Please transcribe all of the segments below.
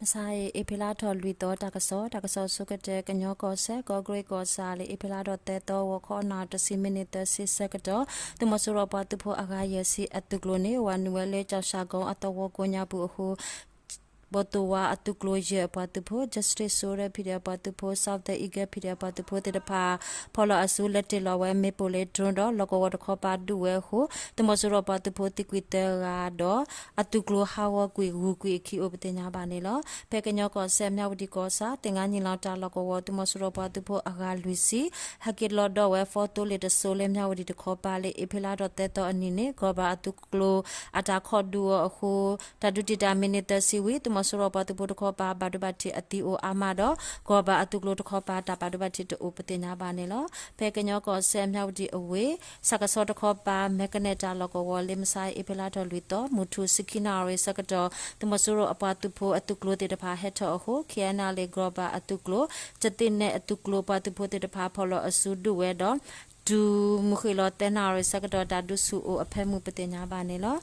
မဆါအံၤ အ့ဖြ့လါထီၣ်လွံၢ်သီ တၢ်ကစီၣ်, တၢ်ကစီၣ်ဆိကတၢၢ် ကညီကီၢ်စဲၣ် ကီးကရ့ၣ်ကီၢ်ဆၣ်လၢ အ့ဖြ့လါထီၣ်သၢသီ ဂီၤခီနၣ်ရံၣ်တဆံ မံးနံးသၢဆံဆၢကတီၢ် သုးမီၤစိရိၤပှၤသုးဖိအဂၤယဲၢ်ဆံအသုးကျိၤန့ၣ် ဝၤနုာ်ဝဲလၢကၠီၣ်ၡၣ်ကိအသဝီကိးညါပူၤအဃိ ဘီၣ်သိၣ်ဝါအသုးကျိၤယဲၢ်အပှၤသုးဖိ, Justice Soldier ဖံးဒဲးအပှၤသုးဖိ, Southern Eagle ဖံးဒဲးအပှၤသုးဖိသ့ၣ်တဖၣ် ဖီၣ်လီၤအစု လဲၤတ့ၢ်လီၤဝဲမ့ၣ်ပိၢ်လၢ drone ဒီး လီၢ်ကဝီၤတခီပၤဒုးဝဲအဃိ သုးမီၤစိရိၤပှၤသုးဖိသံကွံာ်သၢဂၤဒီး အသုးကျိၤဟးဂီၤကွံာ်ဂုၤကွံာ်အခံအိၣ် ပသ့ၣ်ညါဘၣ်န့ၣ်လီၤ. ဖဲကညီကီၢ်စဲၣ် မၠၣ်ဝတံၣ်ကီၢ်ဆၣ် သ့ၣ်ငါနံၣ်လီၤတၢ်လီၢ်ကဝီၤ သုးမီၤစိရိၤပှၤသုးဖိအဂၤလွံၢ်ဆံ ဟဲက့ၤလီၤဒီးဝဲ ဖီသိလ့ၣ်တစိၤလၢ မၠၣ်ဝတံၣ်တခီပၤလၢ အ့ဖြ့လါထီၣ်သၢသီအနံၤန့ၣ် ကီၢ်ပၤအသုးကျိၤအတၢ်ခီၣ်ဒုးအီၤအဃိ တၢ်ဒုးတံာ်တာ်မံးနံးသၢဆံဝံၤ သုးမီၤစိရိၤပှၤသုးဖိတခီပၤ ဘၣ်ဒိဘၣ်ထံးအသံအိၣ်အါမးဒီး ကီၢ်ပၤအသုးကျိၤတခီပၤ တၢ်ဘၣ်ဒိဘၣ်ထံးတအိၣ် ပသ့ၣ်ညါဘၣ်န့ၣ်လီၤ. ဖဲကညီကီၢ်စဲၣ် မၠၣ်ဝတံၣ်အဝ့ၢ် စၣ်ကဆီတခီပၤ မဲကနဲၣ်တၢ်လီၢ်ကဝီၤလၢ မဆါအံၤ အ့ဖြ့လါထီၣ်လွံၢ်သီ မုၢ်ထူၣ်ဆံခံနၣ်ရံၣ်ဆၢကတီၢ် သုးမီၤစိရိၤအပှၤသုးဖိအသုးကျိၤသ့ၣ်တဖၣ်ဟဲထီၣ်အဃိ ခ့ၣ်အဲၣ်အဲၣ်လ့ၣ် ကီၢ်ပၤအသုးကျိၤ ကသ့ၣ်နဲၣ်အသုးကျိၤပှၤသုးဖိသ့ၣ်တဖၣ် ဖီၣ်လီၤအစုဒုးဝဲဒီး တုၤမုၢ်ဃ့ၢ်လီၤသၢနၣ်ရံၣ်ဆၢကတီၢ် တၢ်ဒုးဆူၣ်အိၣ်အဖၢမုၢ် ပသ့ၣ်ညါဘၣ်န့ၣ်လီၤ.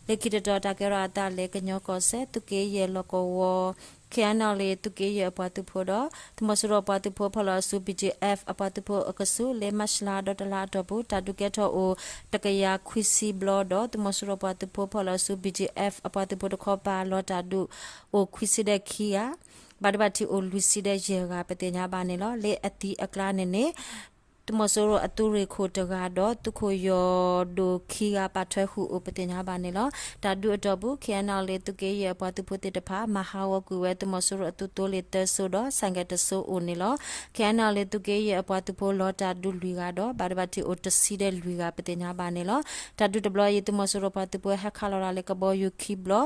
လၢခံတတီၤ တၢ်ကဲထီၣ်အသးလၢ ကညီကီၢ်စဲၣ် သုးက့ယဲၢ်လီၢ်ကဝီၤ ခ့ၣ်အဲၣ်အဲၣ်လ့ၣ် သုးက့ယဲၢ်အပှၤသုးဖိဒီး သုးမီၤစိရိၤပှၤသုးဖိ ဖီၣ်လီၤအစု ဘီၣ်ကၠ့ၣ်အ့ၣ် အပှၤသုးဖိအကဆူး လၢမၢ်ၡးလါဒီတလါအတီၢ်ပူၤ တၢ်ဒုးကဲထီၣ်အိၣ် တကယၤခွံဆံဘျီဒီး သုးမီၤစိရိၤပှၤသုးဖိ ဖီၣ်လီၤအစု ဘီၣ်ကၠ့ၣ်အ့ၣ် အပှၤသုးဖိတခီပၤ လီၤတၢ်ဒုးအိၣ်ခွံဆံဒီးခံဂၤ ဘၣ်ဒိဘၣ်ထံးအိၣ်လွံၢ်ဆံဒီးယဲၢ်ဂၤ ပသ့ၣ်ညါဘၣ်န့ၣ်လီၤ. လၢအသံအကျါန့ၣ်န့ၣ် သုးမီၤစိရိၤအသုးရ့ၣ်ခိၣ်တဂၤဒီး သုးခိၣ်ယီၤဒိၣ်ခံဂၤ ပာ်ထွဲဃုာ်အိၣ် ပသ့ၣ်ညါဘၣ်န့ၣ်လီၤ. တၢ်ဒုးအတီၢ်ပူၤ ခ့ၣ်အဲၣ်အဲၣ်လ့ၣ် သုးက့ယဲၢ်အပှၤသုးဖိသ့ၣ်တဖၣ် မၤဟးဂီၤကွံာ်ဝဲ သုးမီၤစိရိၤအသုးသိလ့ၣ်သၢစိၤဒီး ဆိုင်ကယ်တစိၤအိၣ်န့ၣ်လီၤ. ခ့ၣ်အဲၣ်အဲၣ်လ့ၣ် သုးက့ယဲၢ်အပှၤသုးဖိ လီၤတၢ်ဒုးလွံၢ်ဂၤဒီး ဘၣ်ဒိဘၣ်ထံးအိၣ်တဆံဒီးလွံၢ်ဂၤ ပသ့ၣ်ညါဘၣ်န့ၣ်လီၤ. တၢ်ဒုးတဘျီအံၤ သုးမီၤစိရိၤပှၤသုးဖိဟဲခးလီၤတၢ်လၢကဘီယူၤခံဘျီ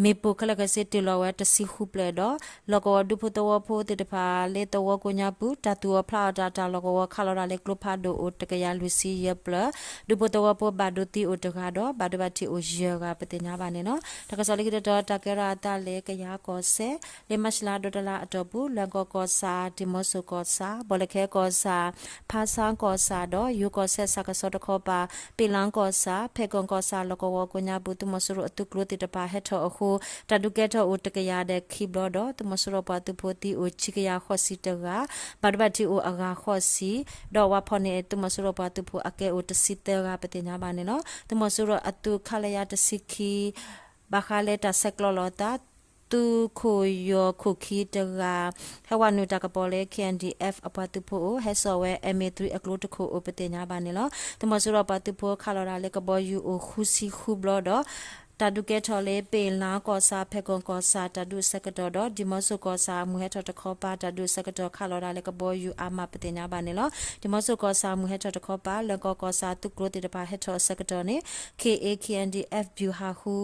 မ့ၣ်ပိၢ်ခဲလၢာ်ခဲဆ့တ့ၢ်လီၤဝဲတဆံဃုဖျၢၣ်ဒီး လီၢ်ကဝီၤဒူဖိသဝီဖိသ့ၣ်တဖၣ်လၢသဝီကိးညါပူၤ တၢ်သူၣ်အီၤဖျးအီၤတၢ် တၢ်လီၢ်ကဝီၤခးလီၤတၢ်လၢကျိဖးဒိၣ်အိၣ်တကယၤလွံၢ်ဆံယဲၢ်ဖျၢၣ် ဒူဖိသဝီဖိဘၣ်ဒိသံအိၣ်တဂၤဒီး ဘၣ်ဒိဘၣ်ထံးအိၣ်ယဲၢ်ဂၤ ပသ့ၣ်ညါဘၣ်န့ၣ်လီၤ. တၢ်ကစီၣ်လၢခံတတီၤ တၢ်ကဲထီၣ်အသးလၢကယၤကီၢ်စဲၣ် လၢမၢ်ၡးလါဒီတလါအတီၢ်ပူၤ လွဲၢ်ကီၢ်ကီၢ်ဆၣ်, ဒံၣ်မိစိၣ်ကီၢ်ဆၣ်, ဘီၣ်လဲၣ်ခဲကီၢ်ဆၣ်, ဖါဆါကီၢ်ဆၣ်ဒီး ယိၤကီၢ်စဲၣ်စၣ်ကဆီတခီပၤ, ပ့ၣ်လါကီၢ်ဆၣ်, ဖဲၣ်ကီၢ်ကီၢ်ဆၣ်လီၢ်ကဝီၤကိးညါပူၤ သုးမီၤစိရိၤအသုးကျိၤသ့ၣ်တဖၣ်ဟဲထီၣ်အဃိ တၢ်ဒုးကဲထီၣ်အိၣ်တကယၤဒီးခံဘျီဒီး သုးမီၤစိရိၤပှၤသုးဖိသံအိၣ်ခံကယၤဃိးဆံတဂၤ, ဘၣ်ဒိဘၣ်ထံးအိၣ်အဂၤဃိးဆံ, ဒီးဝၤဖီၣ်န့ၢ်သုးမီၤစိရိၤပှၤသုးဖိအကဲအိၣ်တဆံသၢဂၤ ပသ့ၣ်ညါဘၣ်န့ၣ်လီၤ. သုးမီၤစိရိၤအသုးခလရ တဆံခံ ဘၣ်ဃးလၢတၢ်ဆဲးကျိးလိာ်အသး သုးခိၣ်ယီၤခိၣ်ခံတဂၤ ဟဲဝၤနုာ်တၢ်ကပီၤလၢ ခ့ၣ်အဲၣ်ဒံၣ်အ့ၣ်အပှၤသုးဖိအအိၣ် ဟဲစိာ်ဝဲ အမ်အ့ၣ်သရံး အကျိတခိၣ်အိၣ် ပသ့ၣ်ညါဘၣ်န့ၣ်လီၤ. သုးမီၤစိရိၤပှၤသုးဖိခးလီၤတၢ်လၢကဘီယူၤအိၣ်ဃုဆံဃုဘျီဒီး တၢ်ဒုးကဲထီၣ်လၢ ပ့ၣ်လါကီၢ်ဆၣ်, ဖဲၣ်ကီၢ်ကီၢ်ဆၣ် တၢ်ဒုးအဆၢကတီၢ်ဒီး ဒံၣ်မိစိၣ်ကီၢ်ဆၣ် မုၢ်ဟဲထီၣ်တခီပၤ တၢ်ဒုးအဆၢကတီၢ် ခးလီၤတၢ်လၢကဘီယူၤအါမး ပသ့ၣ်ညါဘၣ်န့ၣ်လီၤ. ဒံၣ်မိစိၣ်ကီၢ်ဆၣ် မုၢ်ဟဲထီၣ်တခီပၤ လွဲၢ်ကီၢ်ကီၢ်ဆၣ်သုးကျိၤသ့ၣ်တဖၣ်ဟဲထီၣ်အဆၢကတီၢ်န့ၣ် ခ့ၣ်အ့ၣ် ခ့ၣ်အဲၣ်ဒံၣ်အ့ၣ် ဘျူၤဟၣ်ဃု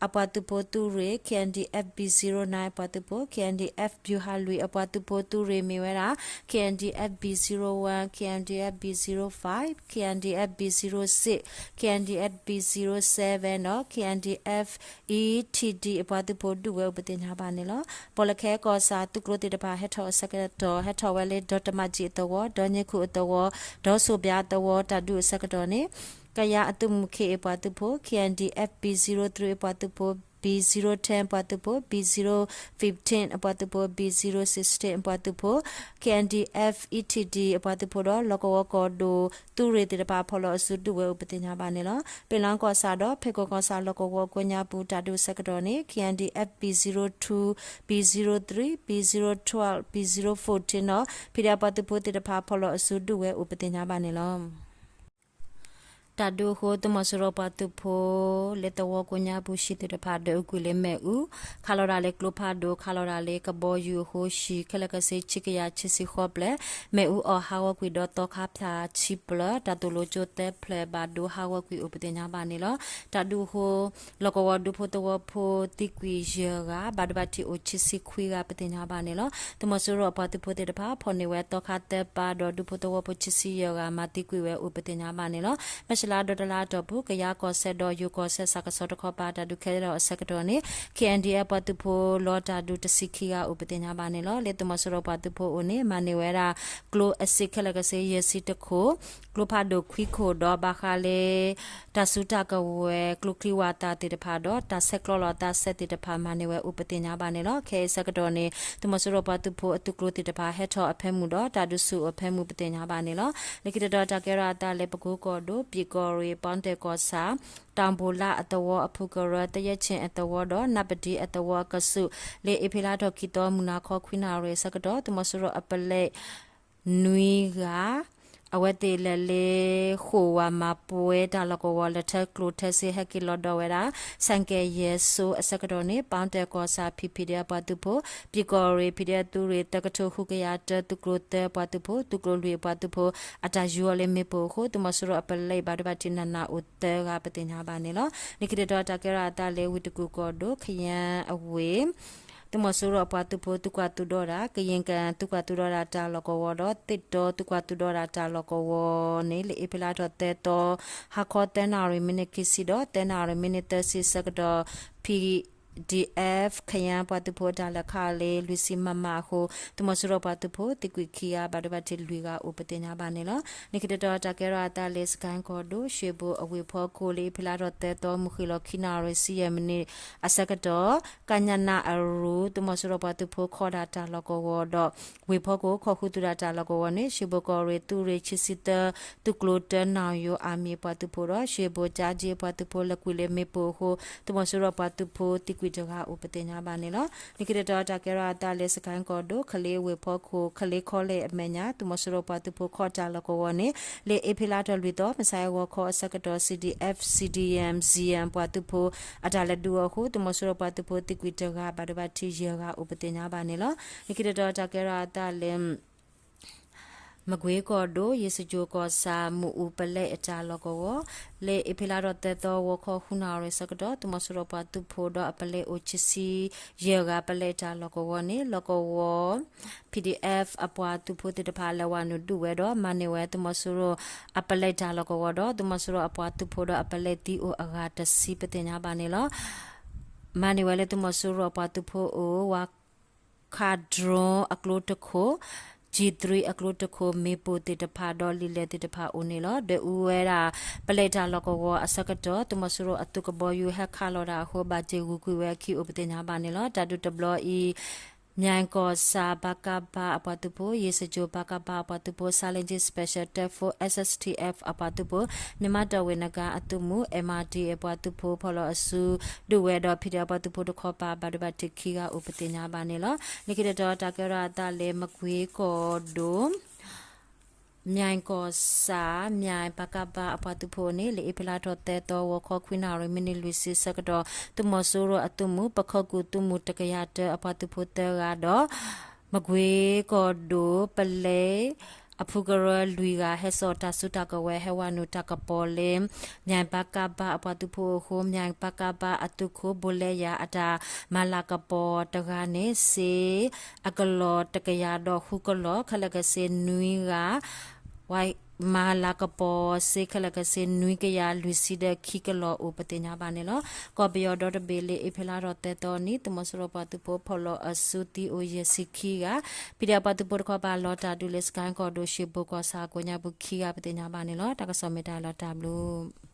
အပှၤသုးဖိသုးရ့ၣ်, ခ့ၣ်အဲၣ်ဒံၣ်အ့ၣ် ဘီ zero nine အပှၤသုးဖိ, ခ့ၣ်အဲၣ်ဒံၣ်အ့ၣ် ဘျူၤဟၣ်လွံၢ် အပှၤသုးဖိသုးရ့ၣ်မ့ၢ်ဝဲဒၣ် ခ့ၣ်အဲၣ်ဒံၣ်အ့ၣ် ဘီ zero one, ခ့ၣ်အဲၣ်ဒံၣ်အ့ၣ် ဘီ zero five, ခ့ၣ်အဲၣ်ဒံၣ်အ့ၣ် ဘီ zero six, ခ့ၣ်အဲၣ်ဒံၣ်အ့ၣ် ဘီ zero seven ဒီး ခ့ၣ်အဲၣ်ဒံၣ်အ့ၣ် အီးထံၣ်ဒံၣ် အပှၤသုးဖိဒုးဝဲအိၣ် ပသ့ၣ်ညါဘၣ်န့ၣ်လီၤ. ဘီၣ်လဲၣ်ခဲကီၢ်ဆၣ်သုးကျိၤသ့ၣ်တဖၣ်ဟဲထီၣ်အဆၢကတီၢ် ဟဲထီၣ်ဝဲလၢ ဒီတမၤကၠံၣ်အသဝီ, ဒီည့ၣ်ခူၣ်အသဝီ, ဒီစိၣ်ပၠးအသဝီ တၢ်ဒုးအဆၢကတီၢ်န့ၣ် ကယၤအသုးမုၢ် ခ့ၣ်အ့ၣ် အပှၤသုးဖိ, ခ့ၣ်အဲၣ်ဒံၣ်အ့ၣ် ဘီ zero three အပှၤသုးဖိ, ဘီ zero ten အပှၤသုးဖိ, ဘီ zero fifteen အပှၤသုးဖိ, ဘီ zero sixteen အပှ�ၤသုးဖိ, ခ့ၣ်အဲၣ်ဒံၣ်အ့ၣ် အံးထံၣ်ဒံၣ် အပှၤသုးဖိဒီး လီၢ်ကဝီၤကီၢ်ဒိၣ်သုးရ့ၣ်သ့ၣ်တဖၣ် ဖီၣ်လီၤအစုဒုးဝဲအိၣ်ပသ့ၣ်ညါဘၣ်န့ၣ်လီၤ. ပ့ၣ်လါကီၢ်ဆၣ်ဒီး ဖဲၣ်ကိၣ်ကီၢ်ဆၣ်လီၢ်ကဝီၤအကိးညါပူၤ တၢ်ဒုးအဆၢကတီၢ်န့ၣ် ခ့ၣ်အဲၣ်ဒံၣ်အ့ၣ် ဘီ zero two, ဘီ zero three, ဘီ zero twelve, ဘီ zero fourteen ဒီး ဖံးဒဲးအပှၤသုးဖိသ့ၣ်တဖၣ် ဖီၣ်လီၤအစုဒုးဝဲအိၣ်ပသ့ၣ်ညါဘၣ်န့ၣ်လီၤ. တၢ်ဒုးအဃိ သုးမီၤစိရိၤပှၤသုးဖိ လၢသဝီကိးညါပူၤ ဟံၣ်သ့ၣ်တဖၣ် ဒွဲၣ်အူကွံာ်လၢမ့ၣ်အူ, ခးလီၤဒၣ်လၢကျိဖးဒိၣ်, ခးလီၤဒၣ်လၢကဘီယူၤအဃိ ဟံၣ်ခဲလၢာ်ခဲဆ့ ခံကယၤခံဆံဃိးဖျၢၣ်, မ့ၣ်အူအီၣ်ဟးဂီၤကွံာ်ဒီးသီခါဖၠၣ်ဆံဖျၢၣ်, တၢ်သိၣ်လိကၠိသၢဖျၢၣ် ဘၣ်ဒိဟးဂီၤကွံာ်အိၣ်ပသ့ၣ်ညါဘၣ်န့ၣ်လီၤ. တၢ်ဒုးအဃိ လီၢ်ကဝီၤဒူဖိသဝီဖိသံကွံာ်ယဲၢ်ဂၤ, ဘၣ်ဒိဘၣ်ထံးအိၣ်ခံဆံခွံဂၤပသ့ၣ်ညါဘၣ်န့ၣ်လီၤ. သုးမီၤစိရိၤအပှၤသုးဖိသ့ၣ်တဖၣ် ဖီၣ်န့ၢ်ဝဲသီခါသၢပၤဒီး ဒူဖိသဝီဖိခံဆံယဲၢ်ဂၤ မၤသံကွံာ်ဝဲအိၣ်ပသ့ၣ်ညါဘၣ်န့ၣ်လီၤ. တလါဒီးတလါအတီၢ်ပူၤ ကယၤကီၢ်စဲၣ်ဒီးယိၤကီၢ်စဲၣ် စးကဆီတခီပၤ တၢ်ဒုးခဲလၢာ်အဆၢကတီၢ်န့ၣ် ခ့ၣ်အဲၣ်ဒံၣ်အဲၣ် ပှၤသုးဖိလီၤတၢ်ဒုးတဆံခံဂၤအိၣ်ပသ့ၣ်ညါဘၣ်န့ၣ်လီၤ. လၢသုးမီၤစိရိၤပှၤသုးဖိအအိၣ်န့ၣ် မၤန့ၢ်ဝဲဒၣ် ကျိအစ့ၣ်ခဲလၢာ်ကစ့ၢ် ယဲၢ်ဆံတခိၣ်, ကျိဖးဒိၣ်ခွံခိၣ်ဒီး ဘၣ်ဃးလၢ တၢ်စုတၢ်ကဝဲၤ ကျိချံဝၣ်သၣ်သ့ၣ်တဖၣ်ဒီး တၢ်ဆဲးကျိးလိာ်သးစဲးသ့ၣ်တဖၣ် မၤန့ၢ်ဝဲအိၣ်ပသ့ၣ်ညါဘၣ်န့ၣ်လီၤ. ခဲအံၤအဆၢကတီၢ်န့ၣ် သုးမီၤစိရိၤပှၤသုးဖိအသုးကျိၤသ့ၣ်တဖၣ် ဟဲထီၣ်အဖၢမုၢ်ဒီး တၢ်ဒုးဆူၣ်အိၣ်ဖၢမုၢ်ပသ့ၣ်ညါဘၣ်န့ၣ်လီၤ. လၢခံတတီၤတၢ်ကဲထီၣ်အသးလၢ ပကိကီၢ်ဒိၣ် ပံၤကီၢ်ရ့ၣ် ပီတဲၣ်ကီၢ်ဆၣ် တၢ်ဘိၣ်လါအသဝီအဖုကရၢ သယဲၣ်ဆ့ၣ်အသဝီဒီး နးပဒံအသဝီအကဆူး လၢအ့ဖြ့လါထီၣ်ခံသီ မုၢ်နၤခီခွံနၣ်ရံၣ်အဆၢကတီၢ် သုးမီၤစိရိၤအပလဲၣ် နွံဂၤ အဝဲသ့ၣ်လဲၤလၢ ဃိၣ်ဝါမၤပှဲၤတၢ်လီၢ်ကဝီၤ လၢထၢကျိၣ်ထၢစ့ ဟဲက့ၤလီၤဒီးဝဲဒၣ် ဆၣ်ကဲၣ်ယဲၢ်စိအဆၢကတီၢ်န့ၣ် ပီတဲၣ်ကီၢ်ဆၣ် ဖံၣ်ဖံၣ်ဒဲးအပှၤသုးဖိ, ပံၤကီၢ်ရ့ၣ် ဖံၣ်ဒဲးသုးရ့ၣ် သၢကထိဃုကယၤတၢ သုးကျိၤသၢအပှၤသုးဖိ, သုးကျိၤလွံၢ်အပှၤသုးဖိ အတၢ်ယူၤအီၤလၢမ့ၣ်ပိၢ်အဃိ သုးမီၤစိရိၤအပလဲၣ်ဘၣ်ဒိဘၣ်ထံးနးနးအိၣ်သၢဂၤပသ့ၣ်ညါဘၣ်န့ၣ်လီၤ. လၢခံတတီၤတၢ်ကဲထီၣ်အသးလၢ ဝ့ၢ်တကူၣ်ကီၢ်ဒိၣ် ခယၢၣ်အဝ့ၢ် သုးမီၤစိရိၤအပှၤသုးဖိသုးကွၢ်သုးဒီတၢ် ကယ့ၣ်ကၣ်သုးကွၢ်သုးဒီတၢ်တၢ်လီၢ်ကဝီၤဒီး သ့ၣ်တီသုးကွၢ်သုးဒီတၢ်တၢ်လီၢ်ကဝီၤန့ၣ် လၢအ့ဖြ့လါထီၣ်သၢသီ ဟါခီသၢနၣ်ရံၣ်မံးနံးခံဆံဒီး သၢနၣ်ရံၣ်မံးနံးသၢဆံအဆၢကတီၢ် PDF ခယၢၣ်ပှၤသုးဖိအတၢ်လဲၤခးလၢ လွံၢ်ဆံ MM အဃိ သုးမီၤစိရိၤပှၤသုးဖိသံကွံာ်ခံဂၤ ဘၣ်ဒိဘၣ်ထံးလွံၢ်ဂၤအိၣ်ပသ့ၣ်ညါဘၣ်န့ၣ်လီၤ. လၢခံတတီၤတၢ်ကဲထီၣ်အသးလၢ စကဲၣ်ကီၢ်ဒိၣ် ရှ့ဘိၣ်အဝ့ၢ်ဖီခိၣ် လၢအ့ဖြ့လါထီၣ်သၢသီ မုၢ်ဃ့ၢ်လီၤခံနၣ်ရံၣ်ဆံယဲၢ်မံးနံးအဆၢကတီၢ် ကညနအရူၢ် သုးမီၤစိရိၤပှၤသုးဖိခီၣ်တၢ်တၢ်လီၢ်ကဝီၤဒီး ဝ့ၢ်ဖီခိၣ်ခီၣ်ဃုာ်သုးတၢ်တၢ်လီၢ်ကဝီၤန့ၣ် ရှ့ဘိၣ်ကီၢ်ရ့ၣ်သုးရ့ၣ်ခံဆံသၢ သုးကျိၤတၢ နၣ်ယိၤအမံၤအပှၤသုးဖိဒီး ရှ့ဘိၣ်ကၠါကၠ့အပှၤသုးဖိ လဲၤကွံာ်လၢမ့ၣ်ပိၢ်အဃိ သုးမီၤစိရိၤပှၤသုးဖိသံကွံာ်တဂၤအိၣ်ပသ့ၣ်ညါဘၣ်န့ၣ်လီၤ. လၢခံတတီၤတၢ်ကဲထီၣ်အသးလၢ စကဲၣ်ကီၢ်ဒိၣ် ကလ့ဝ့ၢ်ဖီခိၣ် ကလ့ခီလဲၣ်အမဲာ်ညါ သုးမီၤစိရိၤပှၤသုးဖိခီၣ်တၢ်လီၢ်ကဝီၤန့ၣ် လၢအ့ဖြ့လါထီၣ်လွံၢ်သီ မုၢ်ဆါအဂီၤခီအဆၢကတီၢ် CDF CDM ZM ပှၤသုးဖိ အတၢ်လဲၤဒုးအီၤအဃိ သုးမီၤစိရိၤပှၤသုးဖိသံကွံာ်တဂၤ ဘၣ်ဒိဘၣ်ထံးယဲၢ်ဂၤအိၣ်ပသ့ၣ်ညါဘၣ်န့ၣ်လီၤ. လၢခံတတီၤတၢ်ကဲထီၣ်အသးလၢ မကွ့ကီၢ်ဒိၣ် ယ့ၣ်စကၠိၣ်ကီၢ်ဆၣ် မုၢ်အူပလဲၣ်အတၢ်လီၢ်ကဝီၤ လၢအ့ဖြ့လါထီၣ်သၢသီ ဂီၤခီဃုနၣ်ရံၣ်ဆၢကတီၢ် သုးမီၤစိရိၤပှၤသုးဖိဒီးအပလဲၣ်အိၣ်ခံဆံယဲၢ်ဂၤ ပလဲၣ်တၢ်လီၢ်ကဝီၤန့ၣ် လီၢ်ကဝီၤ PDF အပှၤသုးဖိသ့ၣ်တဖၣ် လဲၤဝဲနုာ်ဒုးဝဲဒီး မၤန့ၢ်ဝဲသုးမီၤစိရိၤအပလဲၣ်တၢ်လီၢ်ကဝီၤဒီး သုးမီၤစိရိၤအပှၤသုးဖိဒီးအပလဲၣ်သံအိၣ်အဂၤတဆံပသ့ၣ်ညါဘၣ်န့ၣ်လီၤ. မၤန့ၢ်ဝဲလၢသုးမီၤစိရိၤအပှၤသုးဖိအိၣ် ဝါ ခး drone အကျိတခိၣ်, G three အကျိတခိၣ်, မ့ၣ်ပိၢ်သ့ၣ်တဖၣ်ဒီးလံာ်လဲၢ်သ့ၣ်တဖၣ်အိၣ်န့ၣ်လီၤ. ဒွဲၣ်အူဝဲဒၣ် ပလဲၣ်တၢ်လီၢ်ကဝီၤအဆၢကတီၢ် သုးမီၤစိရိၤအသုးကဘီယူၤဟဲခးလီၤတၢ်အဃိ ဘၣ်တ့ၢ်ဂုာ်ကွံာ်ဝဲအခံအိၣ်ပသ့ၣ်ညါဘၣ်န့ၣ်လီၤ. တၢ်ဒုးတဘျီအံၤ မၠဲၣ်ကီၢ်ဆၣ် ပကဖ အပှၤသုးဖိ, ယ့ၣ်စကၠိၣ် ပကဖ အပှၤသုးဖိ, ဆါလ့ကၠ့ Special Task Force SSTF အပှၤသုးဖိ, မၠၣ်မးတီၢ်ဝ့ၢ်နကၤအသုးမုၢ် MRDA အပှၤသုးဖိ ဖီၣ်လီၤအစုဒုးဝဲဒီး ဖံးဒဲးအပှၤသုးဖိတခီပၤ ဘၣ်ဒိဘၣ်ထံးခံဂၤအိၣ်ပသ့ၣ်ညါဘၣ်န့ၣ်လီၤ. လၢခံတတီၤတၢ်ကဲထီၣ်အသးလၢ မကွ့ကီၢ်ဒိၣ် မၠဲၣ်ကီၢ်ဆၣ် မၠဲၣ် ပကဖ အပှၤသုးဖိန့ၣ် လၢအ့ဖြ့လါထီၣ်သၢသီ ဂီၤခီခွံနၣ်ရံၣ်မံးနံးလွံၢ်ဆံဆၢကတီၢ် သုးမီၤစိရိၤအသုးမုၢ် ပခီၣ်ကူၣ်သုးမုၢ်တကယၤတၢ အပှၤသုးဖိသၢဂၤဒီး မကွ့ကီၢ်ဒိၣ် ပလဲၣ် အဖုကရၢလွံၢ်ဂၤ ဟဲစိာ်တၢ်စုတၢ်ကဝဲၤ ဟဲဝဲနုာ်တၢ်ကပီၤလၢ မၠဲၣ် ပကဖ အပှၤသုးဖိအဃိ မၠဲၣ် ပကဖ အသုးခိၣ် ဘိလဲယၤ အတၢ်မၤလၤကပီၤတဂၤန့ၣ် စ့ အကလီၢ်တကယၤဒီးဃုကလီၢ် ခဲလၢာ်ခဲဆ့နွံဂၤ ဝဲမၤလၤကပီၤစ့ ခဲလၢာ်ခဲဆ့နွံကယၤလွံၢ်ဆံဒီးခံကလီၢ်အိၣ်ပသ့ၣ်ညါဘၣ်န့ၣ်လီၤ. ကီၢ်ပယီၤဒီတဘ့ၣ် လၢအ့ဖြ့လါထီၣ်သၢသီန့ၣ် သုးမီၤစိရိၤပှၤသုးဖိဖီၣ်လီၤအစုသံအိၣ်ယဲၢ်ဆံခံဂၤ, ဖံးဒဲးအပှၤသုးဖိတခီပၤလီၤတၢ်ဒုးလၢ စကဲၣ်ကီၢ်ဒိၣ် ရှ့ဘိၣ်ကီၢ်ဆၣ်ကိးညါပူၤခံဂၤပသ့ၣ်ညါဘၣ်န့ၣ်လီၤ. တၢ်ကစီၣ်မ့ၢ်တၢ်လီၤတၢ်ဘျုး